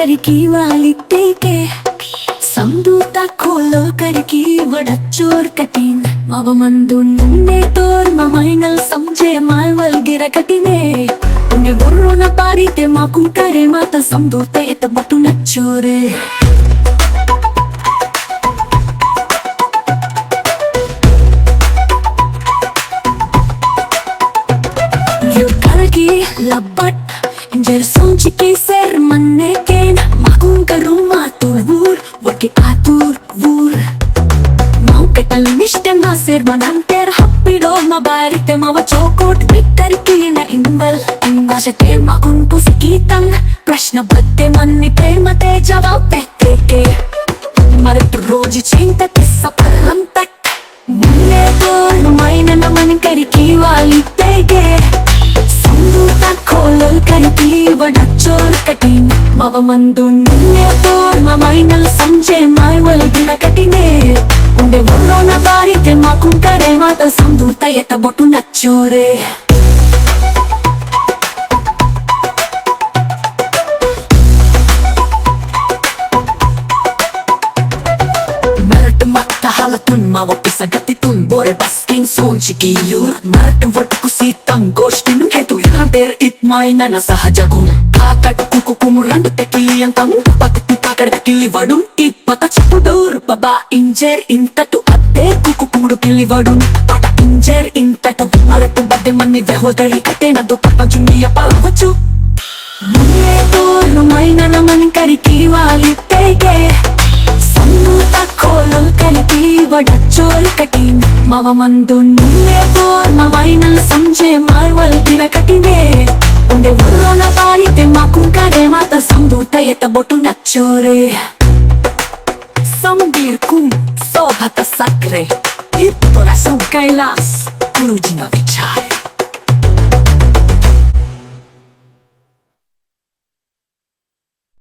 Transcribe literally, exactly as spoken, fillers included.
Kariki wali teke. Samduta kholo kariki vada chor katin. Mava mandu nunne tor ma mainal samje mai wal gira katine. Une borona pari te ma kun kare mata samduta eta batu nachore. Yur karaki labat. Injer sonchiki ser manne ken makun karuma tur vur, vurki atur vur. Mau ketal mishte ma ser bananter happido ma barite ma va chokot bitar ki na imbal. Inga shete makun pusikitan prashna batte manni prema te jawab pehte ke. Mare tu roji chinta kisa param tak. Munne tor maina na man kariki wali teke. Samduta kholo kariki vada chor katin. Mava mandu nunne tor ma mainal samje mai wal dina katine. Unde borona pari te ma kun kare mata samduta eta botu nachore. Mertu matta halatun mawa pisa gatitun bore baskin sonchiki yur. Mertu vot kusitan goshtinun hetu iran der it maina na sahajagun. Kakat kuku kumu randu teki yang tamu paku kakar kili vadun. Ipata chapudur baba injer intatu atte kuku kumudu kili vadun. Pata injer intatu. Mertu bade mani veho dari katena do pata junia pala vachu. Munne tor maina na man kariki wali teke. Samduta kholo kariki vada chor katin. Mava mandu nunne tor ma mainal samje mai wal dina katine. Unde borona pari te ma kun kare mata samduta eta botu nachore. Sambir kum sobhata sakre. Iptora sub kailas. Kurujina vichar.